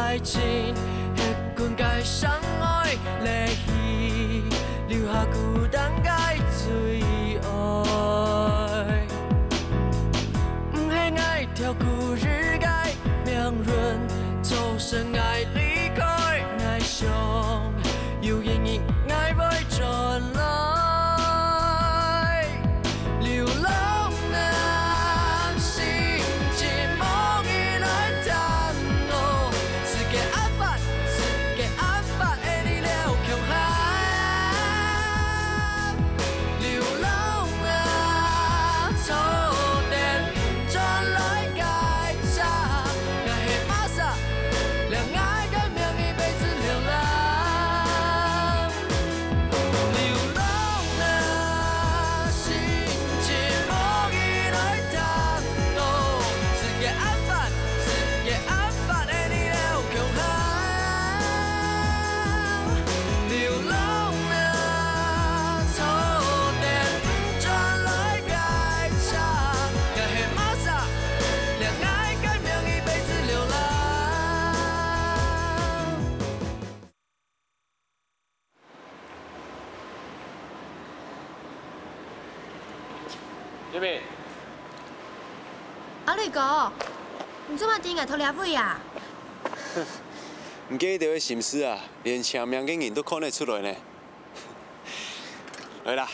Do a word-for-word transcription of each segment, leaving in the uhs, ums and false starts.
愛情，歇睏个相愛，離去，留下孤單个最愛。毋係𠊎跳過日个命運，造成𠊎離開，𠊎想有一日𠊎會轉來。 流浪啊，心情無人來聽哦，世界恁闊，世界恁闊，愛你了共下。流浪啊，錯點轉來解釋，𠊎係麼儕，了𠊎个名一輩子流浪。 流浪啊，心情無人來聽哦，世界恁闊，世界恁闊，愛你了共下。流浪啊，錯點轉來解釋，𠊎係麼儕，了𠊎个名一輩子流浪。 Jimmy，阿瑞哥，你做麼个在𠊎頭這位啊？你這兜个心思啊，連青盲个人都看得出來呢。來啦，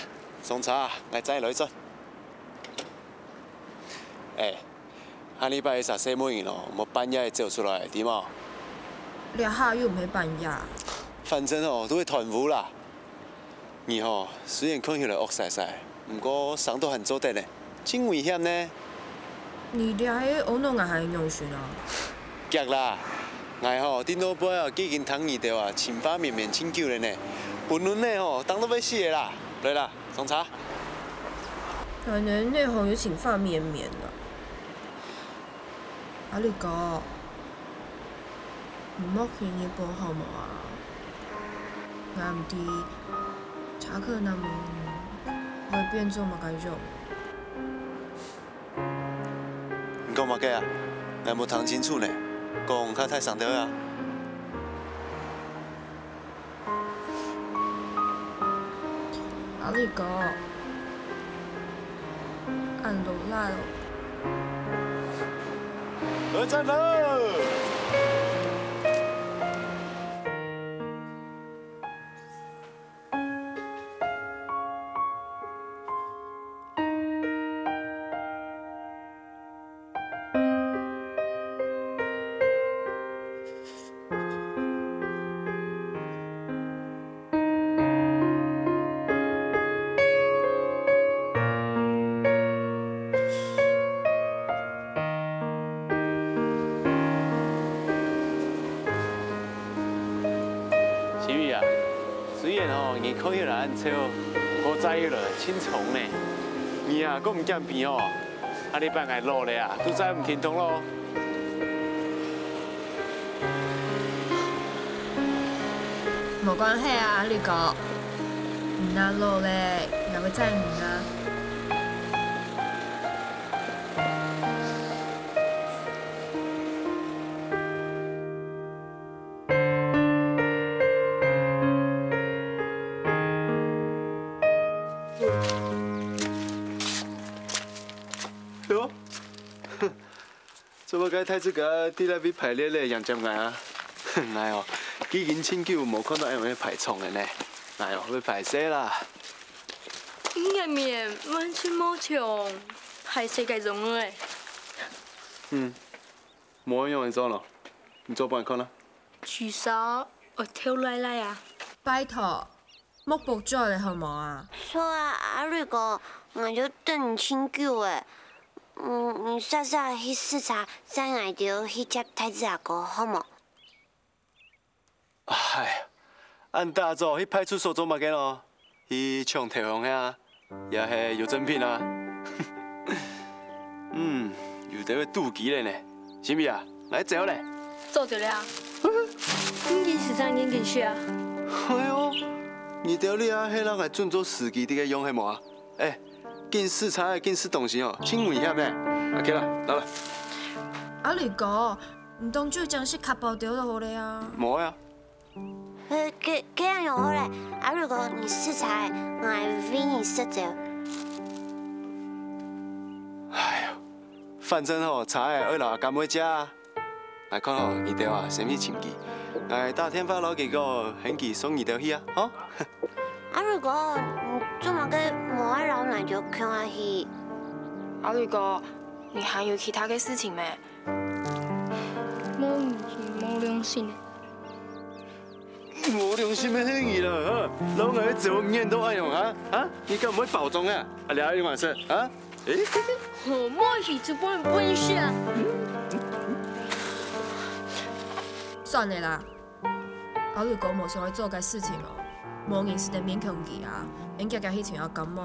上車啊，𠊎載你來轉。哎， 下禮拜一儕細妹人哦，莫半夜走出來，知無？這下又毋係半夜。反正哦，都會斷烏啦。你吼，雖然看起來惡勢勢，毋過生到還做得呢，真危險呢。你這係阿𧩣𠊎還仰形啊？遽啦，𠊎吼，頂到背啊，既經聽你兜啊，情話綿綿盡久了呢。分你呢吼，當到會死个啦。來啦，上車。原來你吼有情話綿綿啊。 阿瑞哥，你莫去日本好無啊？𠊎毋知查克拉姆會變做麼个樣。你講麼个啊？𠊎無聽清楚呢，講較大聲兜啊！ 阿瑞哥，恁落力哦。來站了！ 心怡啊，雖然吼你看起來恁醜，毋過再一來盡衝呢。你啊，還毋減肥哦！ 下禮拜𠊎老了啊，都載毋停動囉。無關係啊，阿瑞哥。你若老了，𠊎會載你啊。 喲，做麼个大自家在這位排列咧迎接𠊎啊？𠊎哦，既經盡久無看著恁樣个排場了呢。𠊎哦，會壞勢啦。你个面完全無像壞勢个樣仔。嗯，無恁樣做咯，你做分𠊎看啊。 取消，𠊎頭犁犁啊！拜託，莫駁嘴了好無啊？著啊，阿瑞哥，𠊎兜等你盡久了。嗯，你煞煞去試車，載𠊎兜去接大自阿哥，好無？唉，恁打早去派出所做麼个咯？ 去搶頭香啊，也係郵政品啊。嗯，有兜會堵機咧呢。心怡啊，𠊎走咧。做得了啊。你緊駛車，緊緊駛啊。哎喲，你兜這下係摎𠊎準做司機个樣係無啊？哎，緊駛車，緊駛東西哦，盡危險呢。OK啦，到了。阿瑞哥，毋通就將食卡包丟就好了啊。無啊。呃，該，該樣就好咧。阿瑞哥，你食茶，𠊎為你食酒。哎呀，反正吼，茶仔愛留阿甘妹食啊。 𠊎看吼，你兜啊，先去尋佢。𠊎打電話摎佢講，喊佢送你兜去啊，吼。阿瑞哥，你做麼个無愛摎𠊎兜共下去？阿瑞哥，你還有其他个事情咩？無良心，無良心个。無良心个係你啦，哈！摎𠊎个酒撿到恁樣啊？啊？你敢毋會包裝啊？啊，你還有顏色啊？ 欸，吼，莫去就不能分析啊。算了啦，阿瑞哥無想愛做个事情哦，無人使得勉強佢啊，恁遽遽去尋阿甘妹，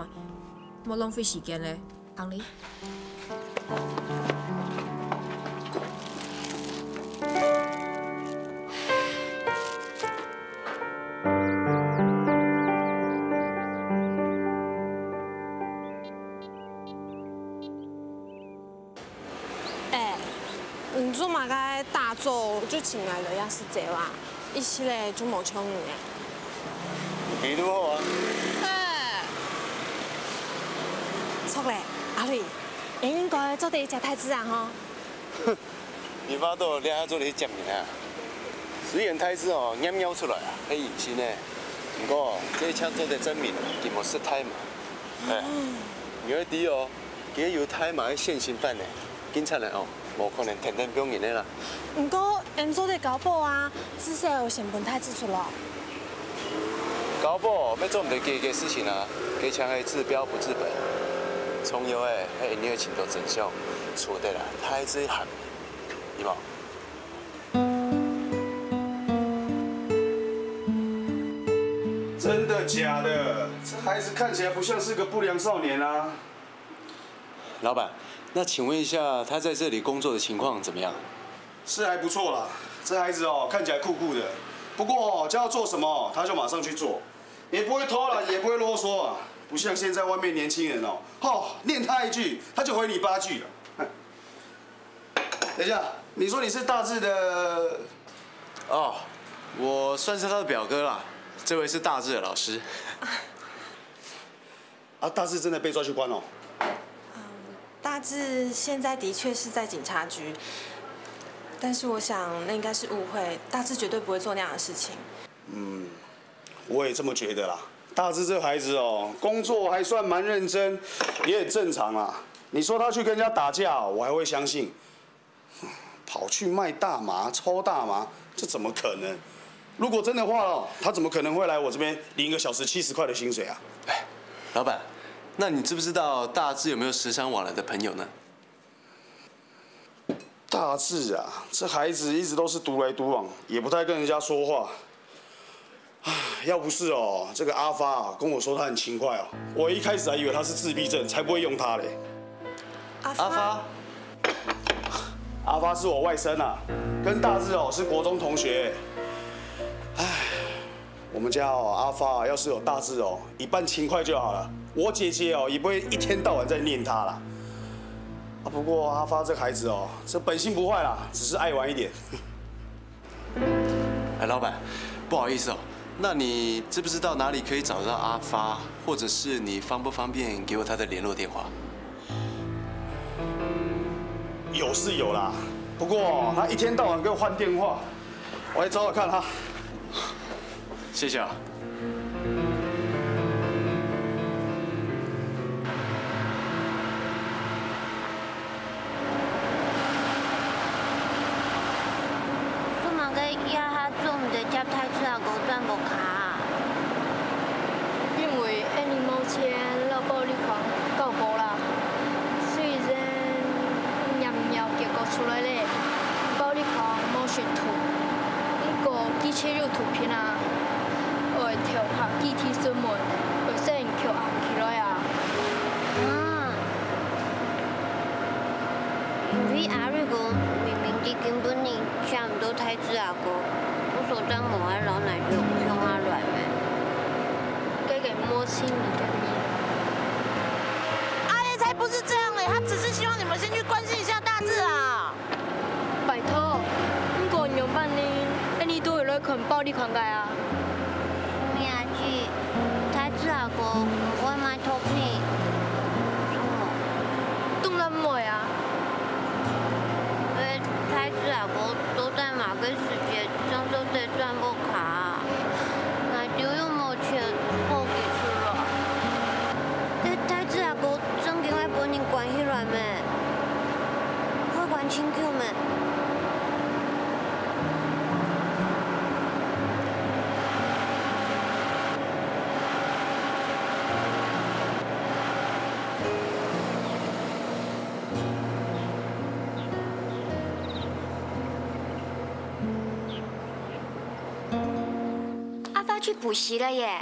莫浪費時間咧，行哩。 欸，你做麼个打早就尋𠊎來這食酒啊？一息仔就無像你咧。你態度好啊。欸，著咧，阿瑞，應該做得接待制啊吼。 你話到這下做得接人啊？雖然大志哦，尿尿出來啊，係隱性个，毋過這正做得證明佢無食大麻。欸，你愛知哦，佢有大麻个現行犯呢，警察人哦，無可能天天放人个啦。毋過，𠊎做得交保啊，至少先分大志出來。 交保乜做毋得解決事情啊，該淨係治標不治本。重要个係你愛尋到真相，除忒啊，大志一行，有無？真的假的？這孩子看起來不像是個不良少年啊。老闆，那請問一下，他在這裡工作的情況怎麼樣？ 是還不錯啦，這孩子哦，看起來酷酷的，不過哦，叫他做什麼，他就馬上去做，也不會偷懶，也不會囉嗦啊，不像現在外面年輕人哦，吼，念他一句，他就回你八句了。等一下，你說你是大志的？哦，我算是他的表哥啦，這位是大志的老師。 啊，大志真的被抓去關哦？大志現在的確是在警察局，但是我想那應該是誤會，大志絕對不會做那樣的事情。嗯，我也這麼覺得啦。大志這孩子哦，工作還算蠻認真，也很正常啦。你說他去跟人家打架，我還會相信。 跑去賣大麻、抽大麻，這怎麼可能？如果真的話哦，他怎麼可能會來我這邊領一個小時七十塊的薪水啊？哎，老闆，那你知不知道大志有沒有時常往來的朋友呢？大志啊，這孩子一直都是獨來獨往，也不太跟人家說話。 唉，要不是哦，這個阿發啊，跟我說他很勤快哦，我一開始還以為他是自閉症，才不會用他嘞。阿發？阿發是我外甥啊，跟大志哦是國中同學。唉，我們家哦，阿發啊，要是有大志哦，一半勤快就好了。我姐姐哦，也不會一天到晚在念他啦。啊，不過阿發這個孩子哦，這本性不壞啦，只是愛玩一點。 哎，老闆，不好意思哦，那你知不知道哪裡可以找得到阿發，或者是你方不方便給我他的聯絡電話？有是有啦，不過他一天到晚給我換電話，我來找找看哈。謝謝啊。 做麼个這下做毋得接大志阿哥轉屋下啊？因為𠊎等無錢摎暴力狂交保啦。雖然驗尿結果出來咧，暴力狂無食毒，毋過佢就有毒品啊，愛投下集體審問，愛先扣押起來啊。啊！ 因為阿瑞哥明明知今晡日請毋到大志阿哥，故所正無愛摎𠊎兜共下來咩？該个無情義个人。阿蓮才不是這樣嘞，他只是希望你們先去關心一下大志啊。拜託，恁呢，恁呢都有來看報，你看个啊？明仔載，大志阿哥會買毒品。當然毋會啊！該大志阿哥到底麼个時節正做得轉屋下啊？𠊎兜又無錢抱佢出來。該大志阿哥正經愛分人關起來咩？會關盡久咩？ 阿發去補習了耶！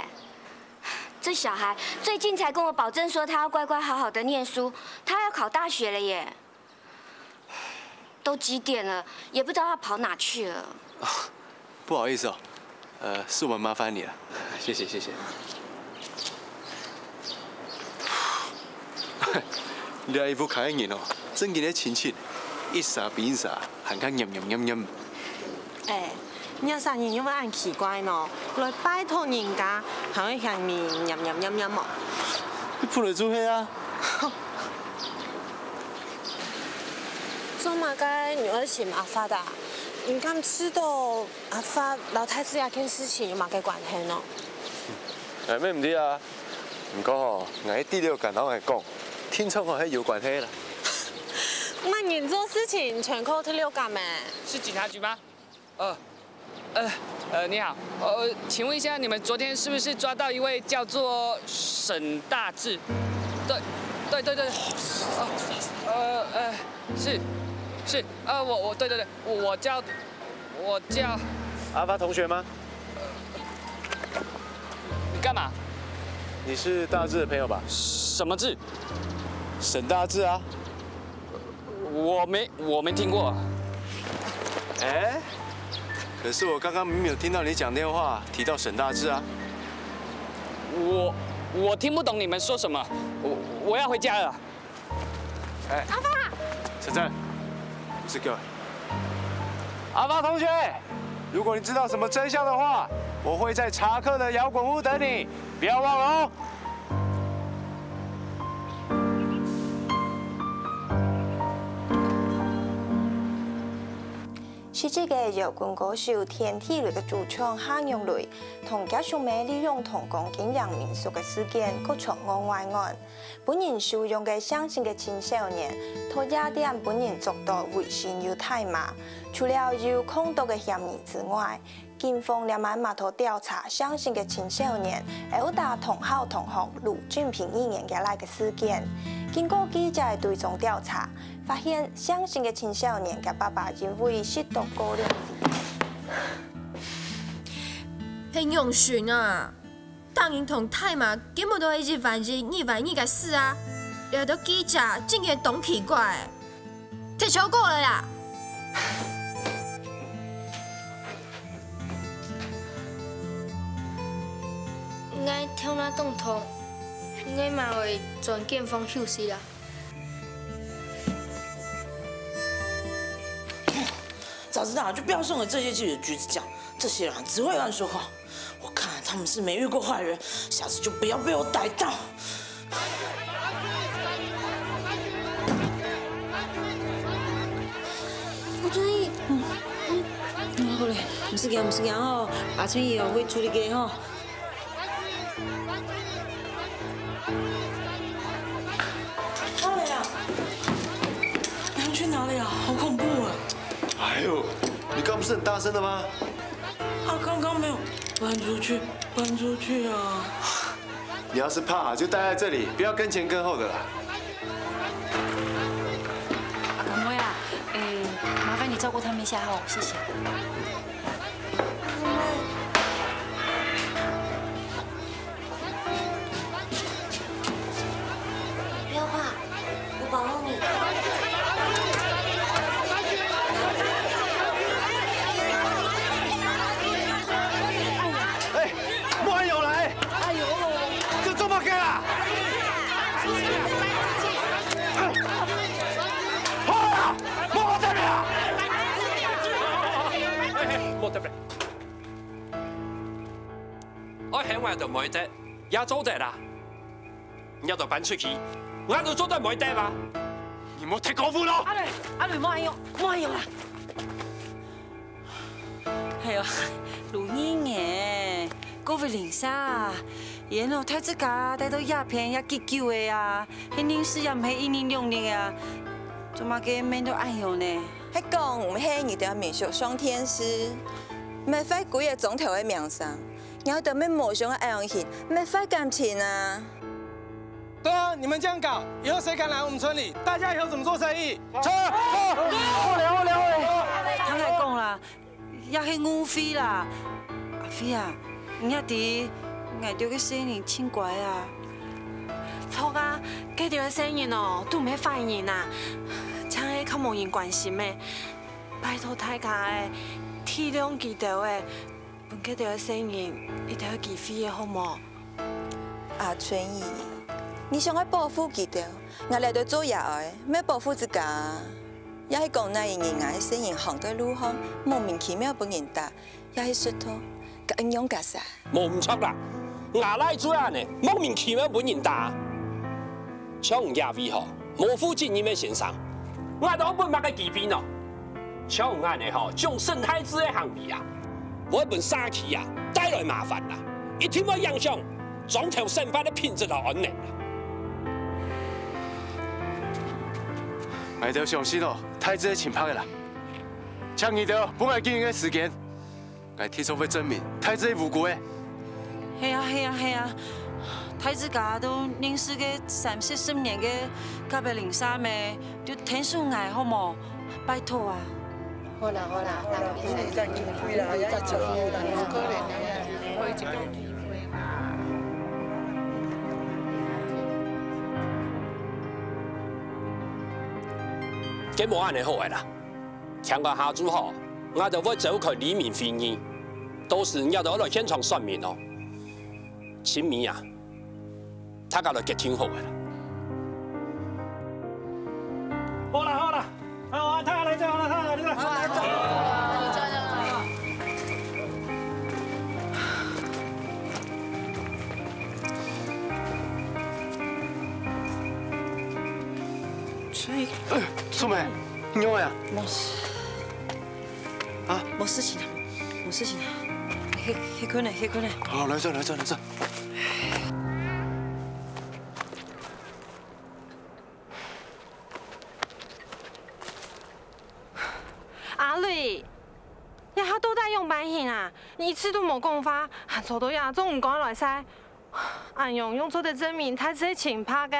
這小孩最近才跟我保證說他要乖乖好好的念書，他要考大學了耶！都幾點了，也不知道他跑哪去了。不好意思哦，呃，是我們麻煩你了。謝謝，謝謝。這一屋下个人哦，正經个親戚，一儕比一儕還較黏黏黏黏。 哎，若儕人仰會恁奇怪呢？來拜託人家，還會嫌人黏黏黏黏哦。你本來就係啊。做麼个你愛尋阿發啊？你敢知道阿發摎大志這件事情有麼个關係呢？哎，無問題啊。毋過吼，𠊎第六感摎𠊎講，聽說吼係有關係啦。麼人做事情全靠第六感咩？是警察局嗎？ 呃，呃，呃，你好，呃，請問一下，你們昨天是不是抓到一位叫做沈大志？對，對，對，對，哦，呃，呃，是，是，呃，我，我，對，對，對，我，我叫，我叫，阿發同學嗎？你幹嘛？你是大志的朋友吧？什麼志？沈大志啊。 我沒，我沒聽過。哎，可是我剛剛明明有聽到你講電話提到沈大志啊。我，我聽不懂你們說什麼，我，我要回家了。哎，阿發！晨晨，不是，各位。阿發同學，如果你知道什麼真相的話，我會在查克的搖滾屋等你，不要忘了哦。 十七歲个搖滾歌手田地雷个主唱夏陽雷，同厥兄妹利用童工經營民宿个事件，告上外案。分人收養个姓沈个青少年，到夜店分人捉到，違心又大罵，除了有抗爭个嫌疑之外， 警方這滿嘛在調查姓沈个青少年毆打同校同學盧俊平二年个倈个事件。經過記者个追蹤調查，發現姓沈个青少年个爸爸因為吸毒過量死。係仰般啊？ 打人同大罵根本都係一萬一、二萬二个事啊！這兜記者真經當奇怪欸，忒超過了啦！𠊎頭那當痛，𠊎嘛愛轉間房休息啦。 早知道就不要送給這些記者橘子醬，這些人只會亂說話。我看他們是沒遇過壞人，下次就不要被我逮到。吳春義，嗯，嗯，好嘞，毋使驚，毋使驚吼，阿春姨哦會處理个吼。 哎呀，你要去哪裡啊？好恐怖啊！哎呦，你剛不是很大聲的嗎？啊，剛剛沒有搬出去，搬出去啊！你要是怕，就待在這裡，不要跟前跟後的啦。阿妹啊，誒，麻煩你照顧他們一下吼，謝謝。 不要怕，我保護你。哎，莫還有來！哎呦，這做麼个啊？好啦，莫好在這啊！無得了。愛喊𠊎兜妹仔，也做得啦。你兜搬出去，𠊎兜做得妹仔啊。你莫忒過分咯！阿瑞，阿瑞，莫恁樣，莫恁樣啦！哎喲，盧姨呢？各位鄰舍啊，原來大自家待到這片也幾久个啊，係認識也毋係一日兩日个啊，做麼个變到恁樣呢？係講毋係你兜民宿上電視， 搣壞歸個庄頭个名聲，𠊎兜乜無想愛恁樣形，搣壞感情啊！對啊，你們這樣搞，以後誰敢來我們村裡？大家以後怎麼做生意？走，走，好了，好了，好了。聽𠊎講啦，也係誤會啦。阿飛啊，你也知，𠊎兜个細人盡乖啊。著啊，該兜个細人哦，都毋係壞人啊，淨係較無人關心个。 拜託大家欸，體諒佢兜欸，分佢兜个細人一條機會欸，好無？阿春姨，你想愛保護佢兜，𠊎來到做爺哀，乜保護自家啊。也係講哪一日𠊎个細人行在路項，莫名其妙分人打，也係摔著，該恁樣結煞。 無毋著啦，吾倈就恁呢，莫名其妙分人打。像這位吼，無負責任个先生，𠊎兜分麼个機會呢？像恁呢吼，像沈太子个行為啊，會分社區啊帶來麻煩啦，一定會影響庄頭生活个品質和安寧啦。𠊎兜相信哦，太子係清白个啦，請你兜分𠊎幾日个時間。 𠊎定著會證明太子係無辜个。係啊，係啊，係啊！大自家都認識个三四十年个隔壁鄰舍咩，就𢯭手𠊎好無？拜託啊！好啦，好啦，大家該無恁呢好个啦。 聽講下晝吼，𠊎兜會召開里民會議，到時你兜愛來現場說明哦。盡尾啊，大家來決定好个啦。好啦，好啦，好啊，大家來坐，好啦，大家來坐。好啦，坐。所以，哎，素梅，你仰會啊？無事。 啊？無事情啊，無事情啊。歇，歇睏咧，歇睏咧。好，來坐，來坐，來坐。阿瑞，這下到底仰般形啊？你一直都無講話，還坐到這，總毋趕來噻？恁樣仰做得證明大自係清白个？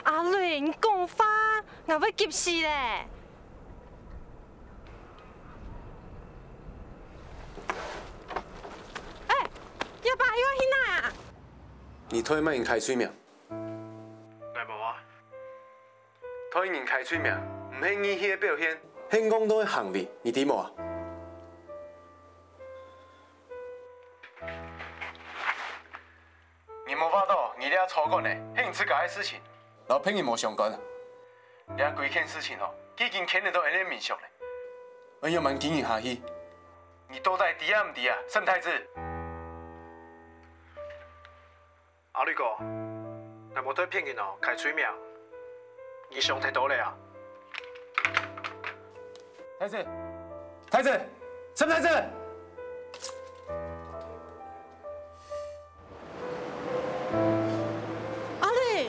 阿瑞，你講話，𠊎會急死咧！哎，這擺又去哪？你對麼人開罪名？𠊎無啊。對人開罪名，毋係義氣个表現，係戇戇个行為，你知無啊？ 你無發到，你這坐館呢，係你自家个事情，摎別人無相干。這歸件事情吼，既經牽連到𠊎兜民宿咧，愛仰般經營下去？你到底知也毋知啊，沈太子？阿瑞哥，𠊎無對別人哦開罪名，你想忒多咧啊！太子，太子，沈太子！ 阿瑞，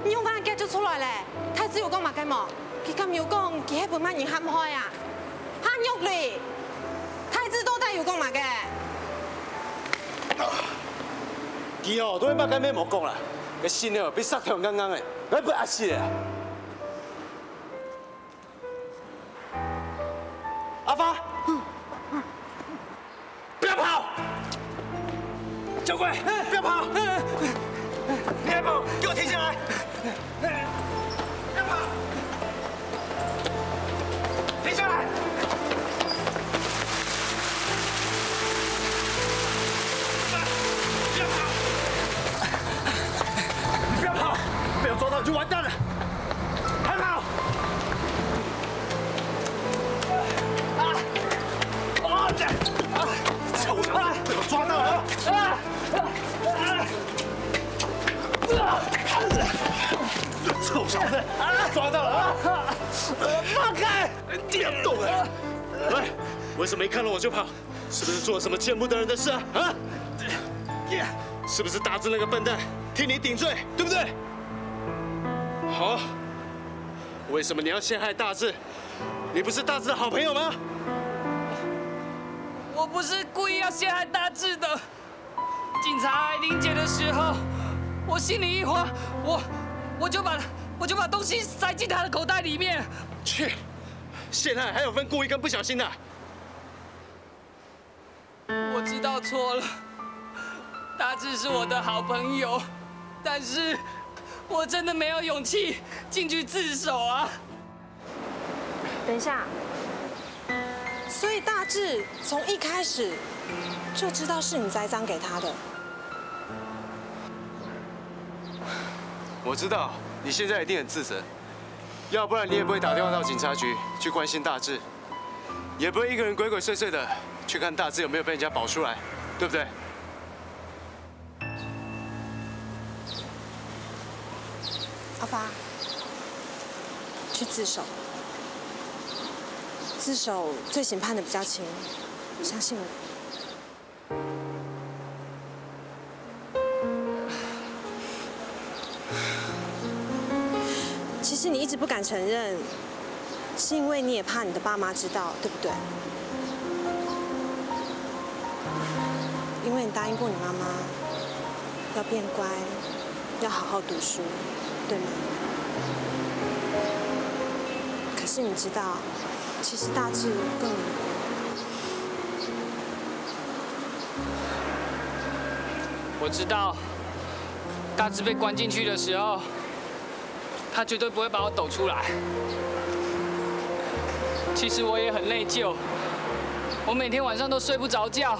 你仰般遽就出來咧？太子有講麼个無？佢敢有講佢係分麼人陷害啊？哈，玉麗，太子到底有講麼个？佢哦，對麼个乜無講啦，該心哦，比石頭硬硬个，𠊎不壓死啊！ 阿發，不要跑！小鬼，不要跑！你還跑，給我停下來！不要跑！停下來！不要跑！你不要跑！被我抓到你就完蛋了！ 快跑！敢动啊！喂，为什么一看到我就跑？是不是做了什么见不得人的事啊？啊？是不是大志那个笨蛋替你顶罪，对不对？好，为什么你要陷害大志？你不是大志的好朋友吗？我不是故意要陷害大志的。警察来临检的时候，我心里一慌，我我就把我就把东西塞进他的口袋里面。去，陷害还有分故意跟不小心的。我知道错了，大志是我的好朋友，但是我真的没有勇气进去自首啊。等一下，所以大志从一开始就知道是你栽赃给他的。我知道你现在一定很自责，要不然你也不会打电话到警察局去关心大志，也不会一个人鬼鬼祟祟的去看大志有没有被人家保出来，对不对？阿发，去自首。自首罪行判的比较轻，相信我。其实你一直不敢承认，是因为你也怕你的爸妈知道，对不对？因为你答应过你妈妈，要变乖，要好好读书，对吗？可是你知道，其实大志更……我知道，大志被关进去的时候，他绝对不会把我抖出来。其实我也很内疚，我每天晚上都睡不着觉。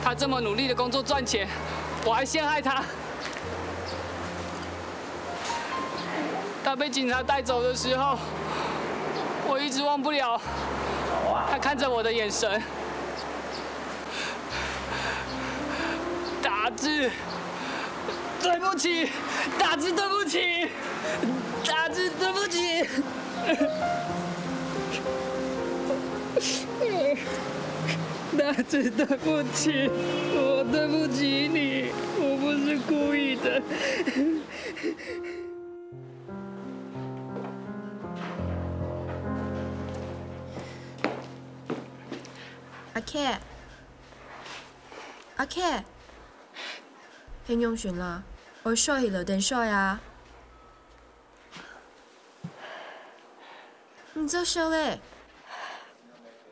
他这么努力的工作赚钱，我还陷害他。他被警察带走的时候，我一直忘不了他看着我的眼神。大志，对不起，大志，对不起。大志，对不起。大志，对不起，我对不起你，我不是故意的。阿K，阿K，係仰形啦？愛睡去了，等睡啊！ 你做笑咧？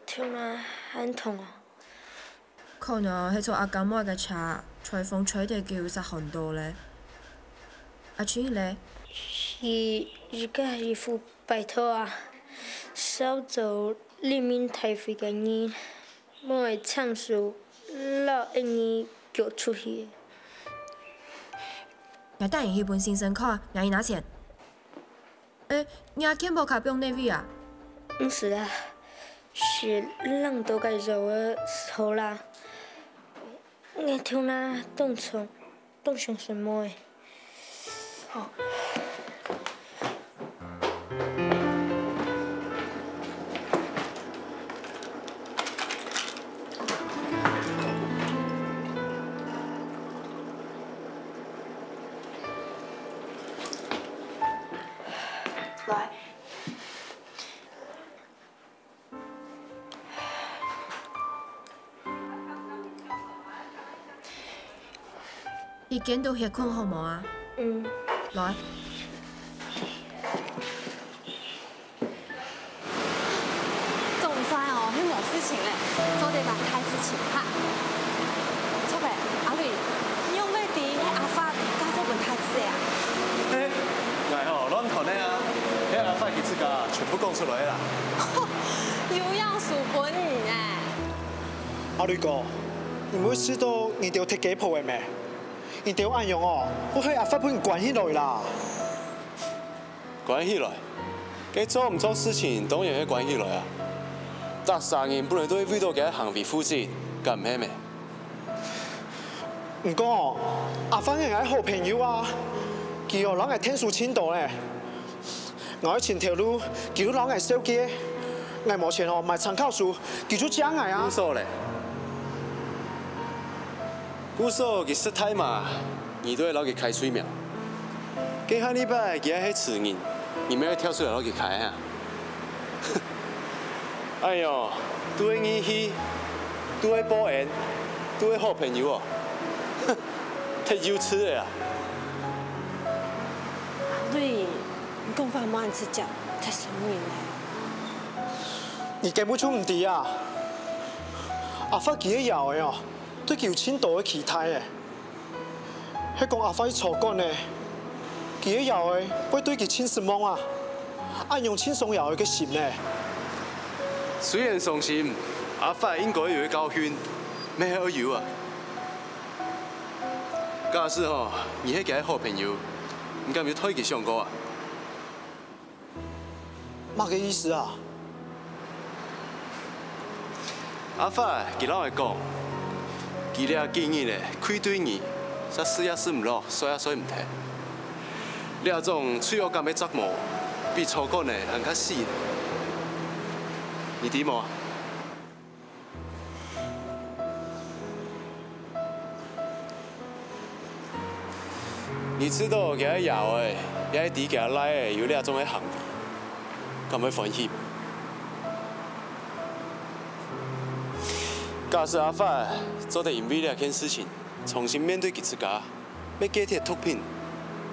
頭那還痛哦。可能係坐阿公姆个車，吹風吹忒久煞寒著咧。阿青咧？佢一家一戶拜託啊，燒走黎明大會个人，莫會親手摎𠊎救出去。 𠊎帶你去分先生看，𠊎拿錢。誒，若健保卡放哪位啊？毋使啦，係冷到該走个時候啦。𠊎頭那當重，當傷心妹。 來。已經都歇睏好無啊？嗯。來。 總算哦，係無事情咧，做得摎大志請假。著咧，阿偉，你仰會知係阿發嫁做分大志个啊？嘿，𠊎吼亂講个啊，係阿發佢自家全部講出來个啦。有樣輸分人呢。阿偉哥，你毋會試著你兜忒雞婆个咩？你兜恁樣哦，會害阿發分關起來啦。 關起來？該做毋做事情當然係關起來啊！逐儕人本來都係為著佢个行為負責，敢毋係咩？毋過，阿發係𠊎好朋友啊，佢哦摎𠊎𢯭手盡多呢。𠊎愛尋頭路，佢就摎𠊎笑佢。𠊎無錢哦，買參考書，佢就借𠊎啊。故所咧？故所佢識大嫲，你都會摎佢開喙苗。該下禮拜佢還係遲人，你乜愛跳出來摎佢開啊？哎喲，都係義氣，都係報恩，都係好朋友哦。忒幼稚了啊！阿瑞，你講話莫恁直接，忒傷人了。你根本就毋知啊！阿發佢个爺哀哦，對佢有盡多个期待誒。係講阿發去操管呢，佢个爺哀會對佢盡失望啊！恁樣盡傷爺哀个心呢。雖然傷心，阿發應該有个教訓，乜係愛有啊。假使吼，你係佢个好朋友，你敢有替佢想過啊？ 麼个意思啊？阿發佢摎𠊎講，佢這幾日咧，愧對你，煞食也食毋落，睡也睡毋忒。這種罪惡感个折磨，比坐監仔還較死。你知無？ 你知道佢个爺哀，也係知佢个倈仔有這種个行為，敢會歡喜？假使阿發做得因為這件事情，重新面對佢自家， 乜戒忒毒品，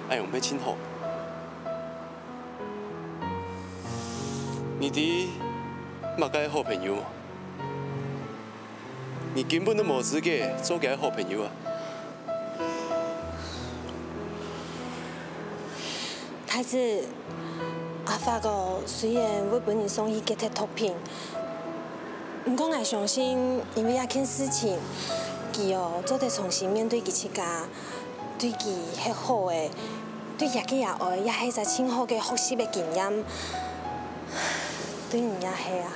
恁樣乜盡好。你知麼个係好朋友無？你根本都無資格做佢个好朋友啊！太子，阿發哦，雖然會分人送去戒忒毒品，毋過𠊎相信，因為這件事情，佢哦做得重新面對佢自家。 對佢係好个，對佢个爺哀也係一隻盡好个學習个經驗，對你也係啊。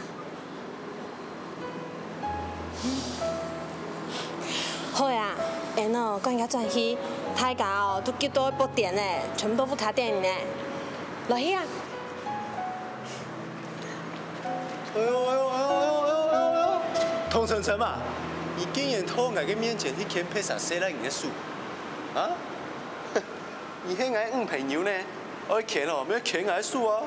好啊，恁樣趕緊轉去，大家哦都急到發癲咧，全部都毋會搭等你呢。來去啊！ 哎喲哎喲哎喲哎喲哎喲哎喲！童晨晨嘛，你竟然在𠊎个面前去牽別儕細倈人个手，啊？你係𠊎女朋友呢，愛牽哦，乜愛牽𠊎个手哦。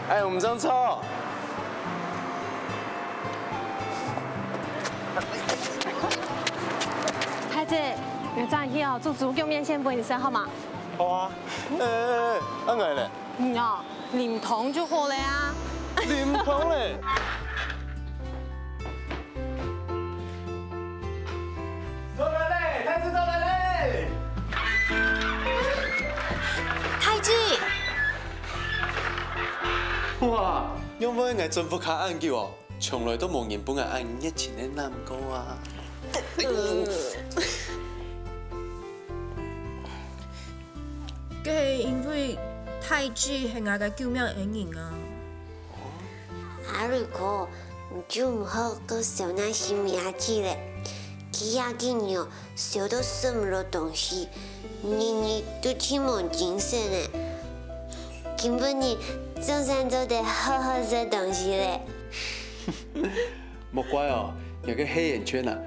哎，毋正著。太子，你轉去哦，煮豬腳麵線分你食好嗎？ 好啊。哎哎哎，恁樣咧？嗯哦，啉湯就好了啊。啉湯咧？到來咧，太子到來咧！太子！哇，仰會𠊎轉屋下恁久哦，從來都無人分𠊎恁熱情个攬過啊！ 該係因為太子係𠊎个救命恩人啊。阿瑞哥，你就毋好過愁那心美阿姊咧。佢這幾日哦，愁到食毋落東西，日日都盡無精神咧。今晡日總算做得好好食東西咧。 莫怪哦，這個黑眼圈啊，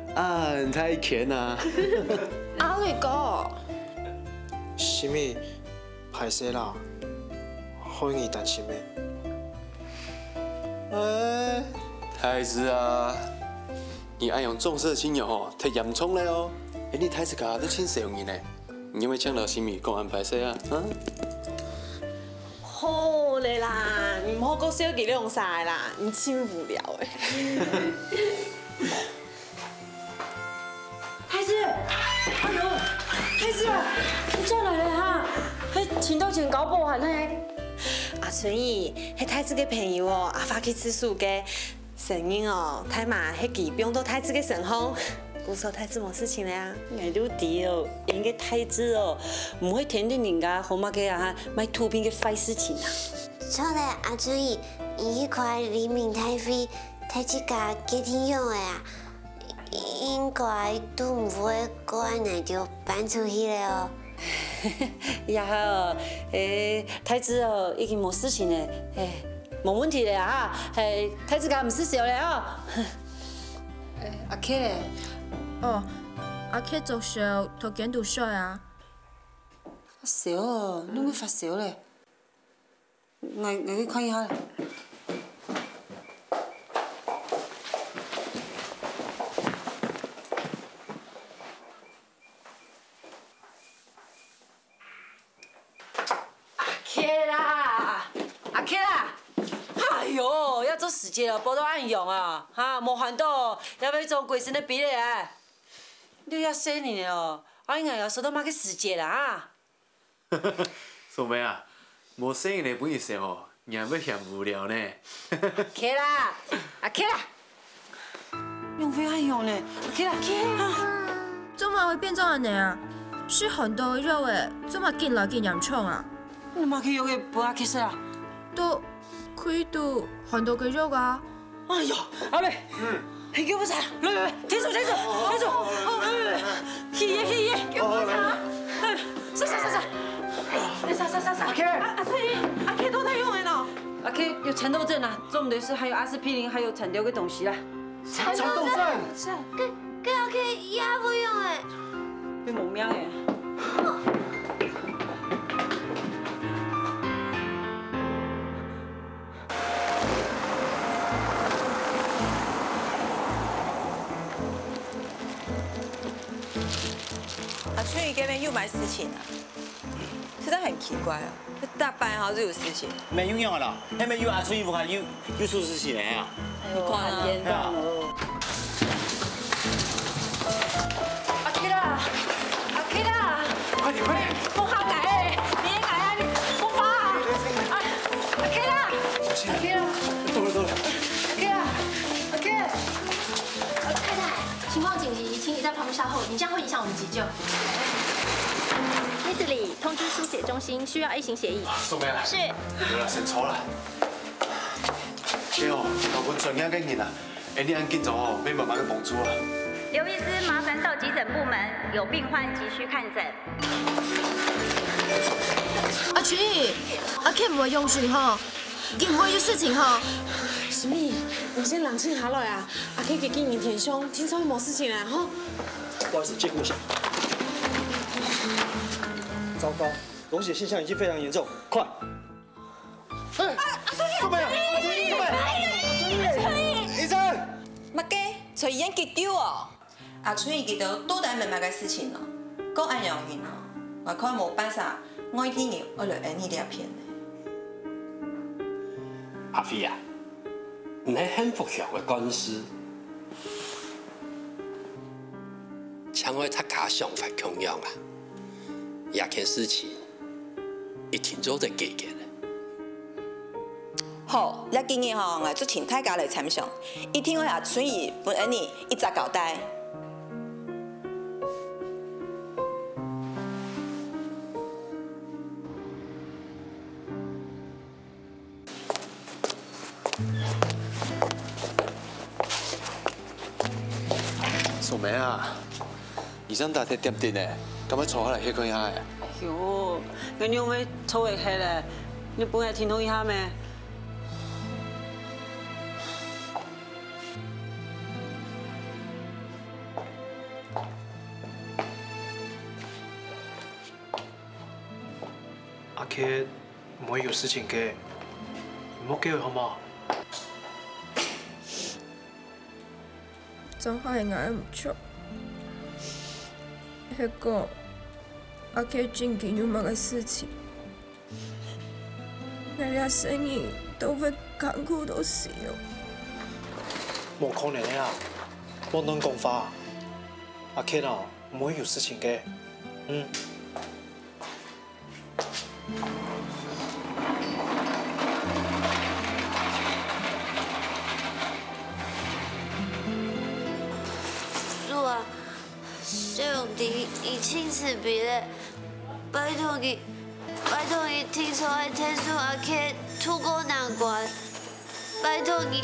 恁大圈啊！阿瑞哥，心美，歹勢啦，害你擔心咩？哎，太子啊，你恁樣重色輕友吼，忒嚴重了哦！哎，你太子家都盡愁人呢。 你有無聽著心美講恁歹勢啊？啊？好咧啦，你毋好過笑佢兩儕啦，你盡無聊欸。太子，哎喲，太子啊，你轉來了哈？係尋著前交保還係？阿春姨，係太子个朋友哦，阿發去自首个。 承認哦，大嫲係佢放到太子个身項，故所太子無事情了啊。𠊎都知哦，應該太子哦，毋會聽得人家講麼个啊，賣毒品个壞事情啊。著咧，阿春姨，你去看黎明大會，大自家決定仰仔啊？應該都毋會過恁久就搬出去了哦。也好，誒，太子哦，已經無事情了，誒，無問題了哈，嘿，太子該毋使愁了哦。誒，阿K咧？哦，阿K著燒，頭頸都燒啊。發燒哦，仰會發燒咧？ 𠊎，𠊎去看一下。阿K啦，阿K啦！哎喲，也做時節了，包到恁樣啊，哈，無看到，也會裝鬼神个逼咧。你也細人了哦，啊，應該也受到麼个時節啦，哈？ 素梅啊，無細人仔分你笑吼，你還會嫌無聊呢。阿K啦，阿K啦，仰會恁樣呢？阿K啦，阿K啦，做麼會變做恁樣啊？食寒著藥仔，做麼緊來緊嚴重啊？你麼个藥仔分阿K食啊？都開肚寒著个藥啊。 哎喲，阿妹，嗯，去救護車，來來來，停手停手停手，來來來，去醫院去醫院，救護車，來來，上上上上，上上上上，阿K，阿阿春姨，阿K到底仰仔呢？阿K有蠶豆症啊，做毋得食，還有阿司匹林，還有蠶豆个東西啦。蠶豆症，該該阿K也會仰仔？會無命仔。 阿春姨該片有麼个事情啊？實在很奇怪啊，逐擺吼就有事情。無仰仔啦，係無有阿春姨屋下有有出事情个啊？你看啊。阿K啦，阿K啦！快點快點！莫嚇𠊎，你嚇𠊎啊！你莫怕啊！阿K啦，阿K啦，走了走了。阿K啦，阿K。太太，情況緊急，請你在旁邊稍候，你這樣會影響我們急救。Leslie，通知輸血中心，需要A型血液。素梅啊，是。有啦，先坐啦。哎喲，交分專業个人啊，哎，你恁緊張哦，會慢慢个幫助啊。劉醫師，麻煩到急診部門，有病患急需看診。阿奇，阿K毋會用心吼， 緊會有事情吼。Smee，你先冷靜下來啊！阿K佢今日天傷，聽說無事情啦吼。不好意思，借過一下。糟糕，溶血现象已经非常严重，快！哎，阿春姨，阿春姨，阿春姨，医生，麼个？在醫院急救哦！ 阿春姨佢兜到底係麼个事情呢？講恁樣形哦，𠊎看無半儕外地人愛來𫣆俚這片呢。阿飛啊，你係幸福鄉个幹事，請愛大家想法共樣啊！這件事情 一定做得解決个。好，這幾日吼，𠊎就請大家來參詳，一定愛阿春姨分𫣆俚一隻交代。 素梅啊，醫生打忒點滴呢，敢愛坐下來歇睏一下仔？哎喲，𠊎仰會坐會歇咧？你分𠊎停動一下咩？ 阿K毋會有事情个，你莫驚好無？做下个𠊎毋著，係講阿K正經有麼个事情，𠊎這細人都會艱苦到死哦。無可能个啊，莫亂講話。阿K哦，毋會有事情个。嗯。 主啊，上帝已經慈悲了，拜託你，拜託你，聽說愛𢯭手阿K渡過難關。 拜託你。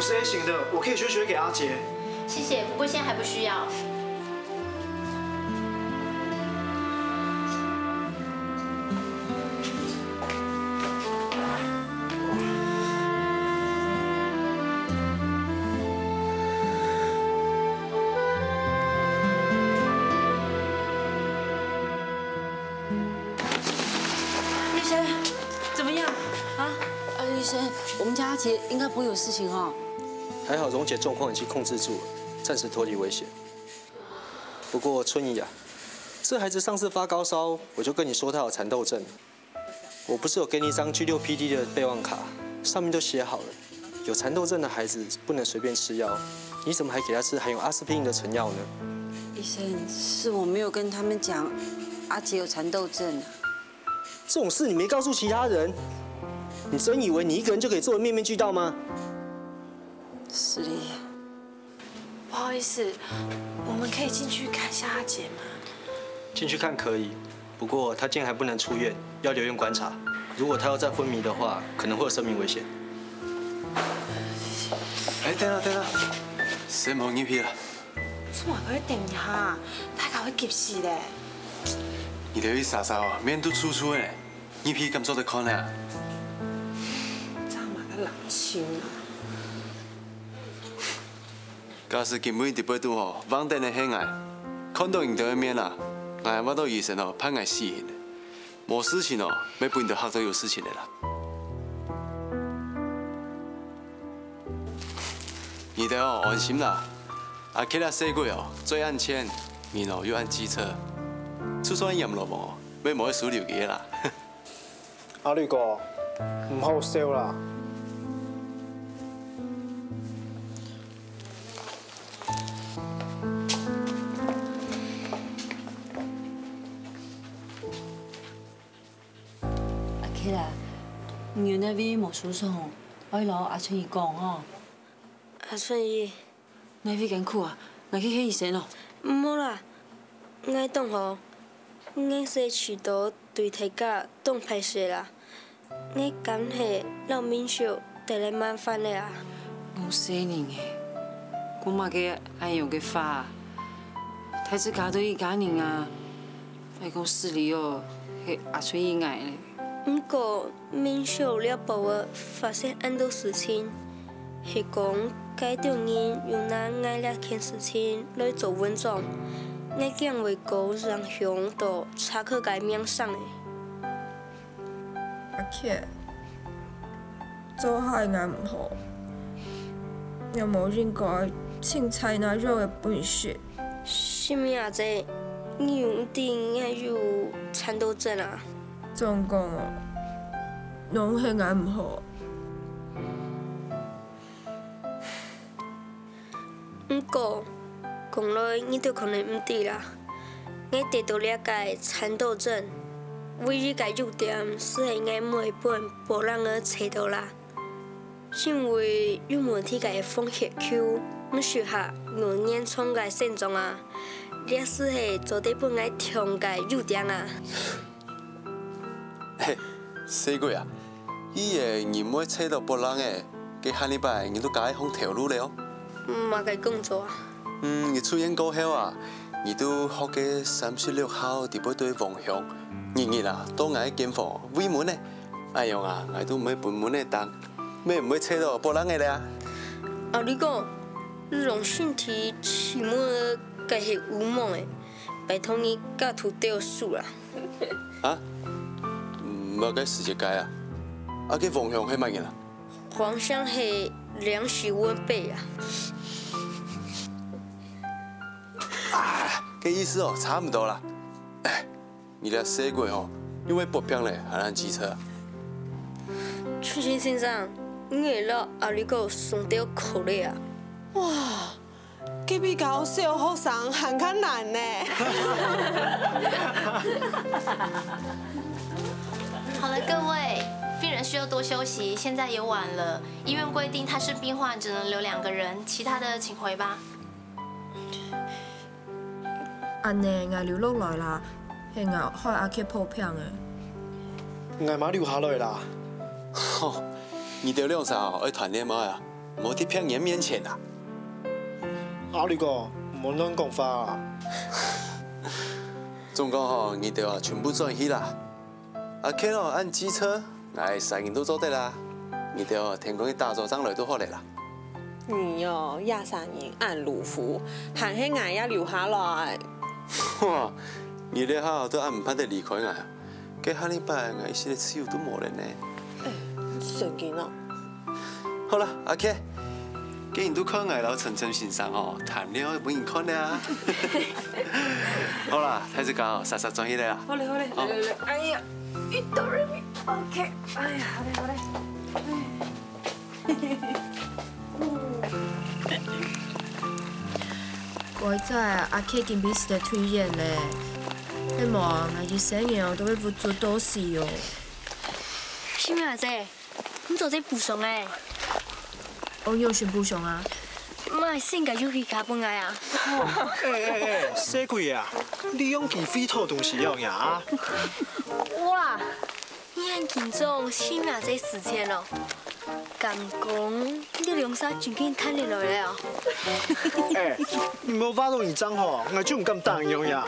这一型的，我可以去学给阿杰。谢谢，不过现在还不需要。医生，怎么样？啊？啊，医生，我们家阿杰应该不会有事情哦。还好蓉姐状况已经控制住了，暂时脱离危险。不过春姨啊，这孩子上次发高烧，我就跟你说他有蚕豆症。我不是有给你一张 G 六 P D 的备忘卡，上面都写好了，有蚕豆症的孩子不能随便吃药，你怎么还给他吃含有阿司匹林的成药呢？医生，是我没有跟他们讲阿杰有蚕豆症啊。这种事你没告诉其他人，你真以为你一个人就可以做得面面俱到吗？是的。不好意思，我们可以进去看一下阿杰吗？进去看可以，不过他今天还不能出院，要留院观察。如果他要再昏迷的话，可能会有生命危险。哎，等等等等，先莫入去啊！做麼个等一下？大家會急死咧！你兜一儕儕哦，面都臭臭个，入去敢做得看啊？做麼个冷清啊？ 假使今晡日直播肚吼，橫等个係𠊎，看到你兜个面啊，𠊎還話到醫生吼，判𠊎死刑。無事情哦，乜分你兜嚇到有事情个啦。你兜哦，安心啦，阿Kira細鬼哦，嘴恁賤，人哦又恁機車，就算閻羅王哦，乜無會收留佢个啦。 阿綠哥，毋好笑啦。阿Kira，你有哪位無舒爽，愛摎阿春姨講哦。阿春姨， 哪位艱苦啊？𠊎去喊醫生哦。毋好啦，𠊎當好，𠊎實在試著對大家當歹勢啦。𠊎敢係摎明秀帶來麻煩了啊。攏細人仔，講麼个恁樣个話？大自家都一家人啊，愛講失禮哦，係阿春姨𠊎咧。毋過， 明秀這駁仔發生恁多事情，係講該兜人有拿𠊎這件事情來做文章，𠊎驚會過影響到查克个名聲咧。阿Kira，做下𠊎毋好，你無應該凊彩拿藥个本事。 啥物啊這？你又毋知𠊎有蠶豆症啊？總講哦，攏係𠊎毋好。毋過，講來你兜可能毋知啦，𠊎得著這个蠶豆症，唯一个優點就係𠊎毋會分別人仔揤著啦。 因為有問題个紅血球，毋適合用原廠个生長啊，這就係做得分𠊎暢个優點啊。嘿，細鬼啊，以前你毋會揤著別人仔，該下二擺你都加愛放頭路了哦。麼个工作啊？嗯，你出院過後啊，你都學該三十六號直播隊王兄，日日啊到𠊎間房慰問呢。 恁樣啊，𠊎都毋會分蚊仔叮，乜毋會揤著別人仔了啊。阿綠哥，這種身體起毛个係烏毛仔，拜託你加塗點水啦。啊？麼个時節該啊？啊，該王兄係麼人啊？王兄係臨時文筆啊。啊，該意思哦，差毋多啦。哎， 你這細鬼吼，又會發病咧，還恁機車。春青先生，你會摎阿綠哥傷到哭咧啊？哇，該比教小學生還較難呢。好了，各位，病人需要多休息，现在也晚了。医院规定探视病患只能留两个人，其他的请回吧。 恁呢，𠊎留落來啦，係𠊎害阿Kira破病个。𠊎嘛留下來啦。吼，你兜兩儕哦，愛談戀愛啊？無在別人面前啊。阿力哥，毋好亂講話啊！總講吼，你兜啊，全部轉去啦。阿K咯，恁機車，𠊎三人都做得啦。你兜啊，天光一大早正來就好了啦。你哦，這三人恁魯夫，還係𠊎也留下來。哇，你這下都恁毋盼得離開𠊎啊！ 該下禮拜𠊎一息个自由都無了呢。神經哦！好啦，阿K，既然都看𠊎摎陳真先生吼，談戀愛分你看了啊。好啦，大自家哦，煞煞轉去了啊。好嘞，好嘞，好。來來來，哎呀，一哆來咪，OK，哎呀，好嘞好嘞。哎。 該隻阿K今晡日个推薦咧，係無啊？𠊎一生人哦都會鬱卒到死哦。秀英阿姊，你做得補償欸。哦，仰般補償啊？買新个遊戲卡分𠊎啊。哎哎哎，細鬼啊，你用機會討東西樣呀？哇！ 你恁緊張，秀英阿姊事情哦。敢講，你兩儕正經談得來了哦？哎，你莫話到你正好，𠊎就毋敢打你樣呀。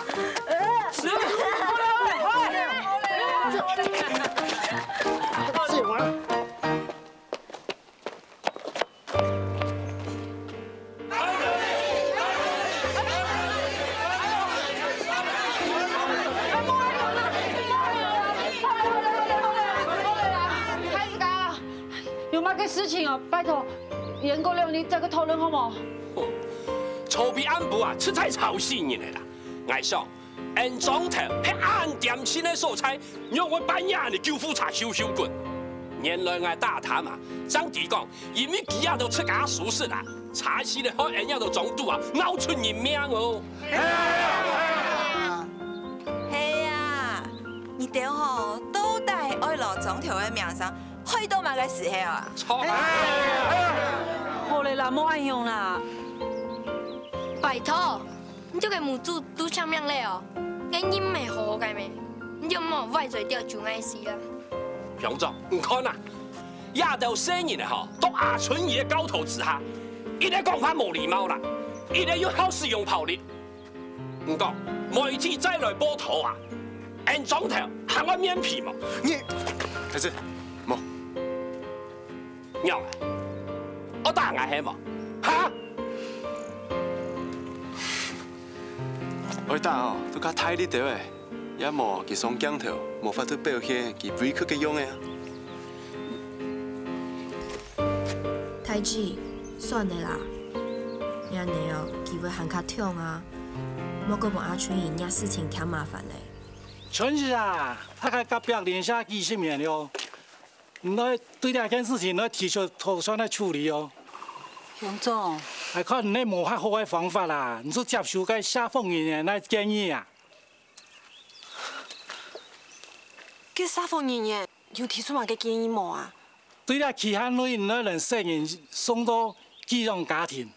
有麼个事情哦，拜託，延過兩日再去討論好無？吵到暗晡啊，實在吵死人了啦！𠊎想， 𫣆庄頭係恁恬靜个所在，仰會半夜恁樣救護車咻咻滾？原來𠊎打探啊，正知講，因為佢兜自家疏失啊，差一息仔害𫣆這莊肚啊，鬧出人命哦！係啊，你兜吼，到底愛摎庄頭个名聲害到麼个時候啊？著！好了啦，莫恁樣啦！拜託！ 你兜个目珠都青盲了哦，眼睛毋係好好个咩？你兜莫歪嘴吊酒𠊎死啊！鄉長，你看啊，這兜細人仔吼，到阿春姨个教導之下，一个講話無禮貌啦，一个又好使用暴力。你講，媒體再來報導啊，𫣆庄頭還愛面皮無？你，孩子，無。 仰仔，愛打𠊎係無？哈？愛打哦，都較大力兜仔，也無佢上鏡頭，無法度表現佢委屈个樣仔啊。大姊，算了啦，恁樣哦，機會還較長啊，莫過分阿春姨惹事情添麻煩咧。春姨啊，大家隔壁鄰舍幾十年了， 你愛對這件事情愛提出妥善个處理哦。鄉長，𠊎看你無較好个方法啦，你就接受該社福人員个建議啊。該社福人員有提出麼个建議無啊？對這期限內，你愛摎細人送到寄養家庭。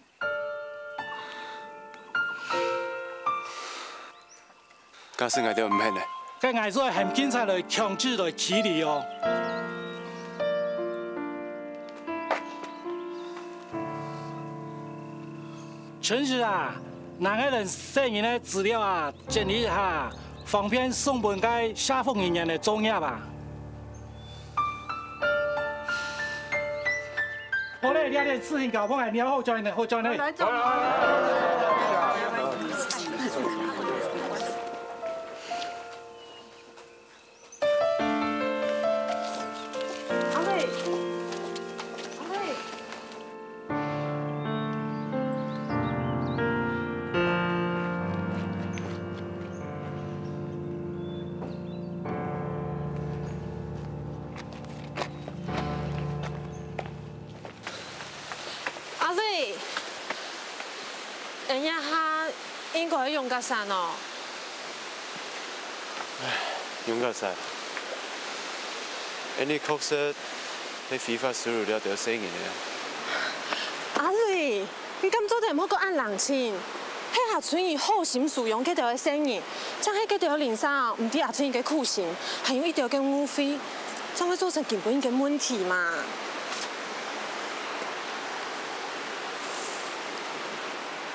假使𠊎兜毋肯呢？該𠊎就喊警察來強制來驅離哦。陳氏啊，拿𠊎兜細人个資料啊，整理一下，方便送分該社福人員來作業啊。 好咧，這兜事情交分𠊎了，好轉呢，好轉呢。來，走。阿瑞，阿瑞。 阿瑞，𫣆這下應該愛仰結煞哦？唉，仰結煞？𫣆俚確實係非法收留這兜細人仔啊！阿瑞，你敢做得毋好過恁冷靜？係阿春姨好心收養該兜个細人，正係該兜鄰舍毋知阿春姨个苦心，還有一兜个誤會，正會造成今晡日个問題嘛。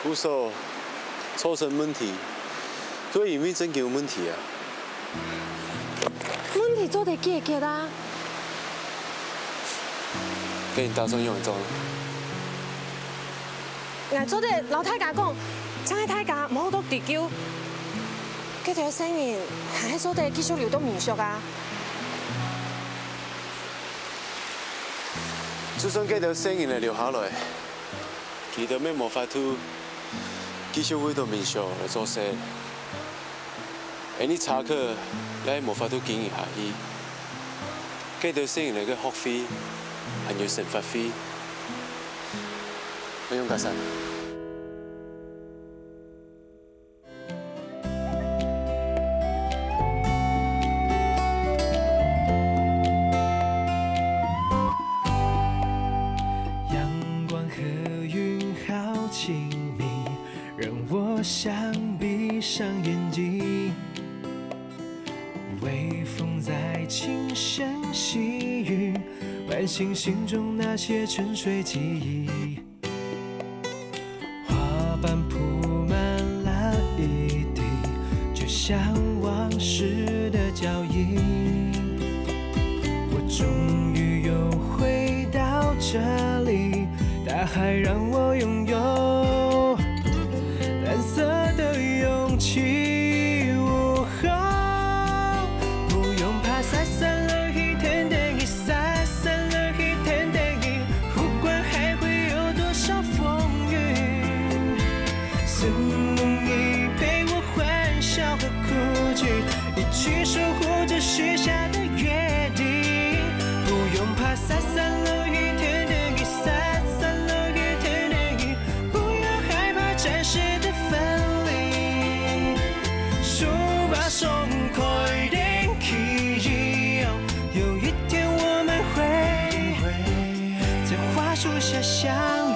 故所造成問題，都係因為正經有問題啊。問題做得解決啊。該你打算仰般做呢？𠊎做得摎大家講，請大家毋好多追究。該兜細人還係做得繼續留到民宿啊。就算該兜細人仔留下來， 佢兜乜無法度繼續為著民宿來做事。𠊎俚茶客也無法度經營下去，該兜細人仔个學費，還有生活費，愛仰結煞？ 陽光和雲好親密，讓我想閉上眼睛。微風在輕聲細語，喚醒心中那些沉睡記憶。花瓣鋪滿了一地，就像往事的腳印。我終於又回到這裡，大海讓我擁有藍色的勇氣。嗚呼，不用怕，撒撒落去，天天去，撒撒落去，天天去，不管還會有多少風雨。是夢裡陪我歡笑和哭泣，一起守護著許下的約定。不用怕，撒撒落去，天天去，撒撒落去，天天去，不要害怕暫時的分離。手把手開，天氣一樣，有一天我們會在花樹下相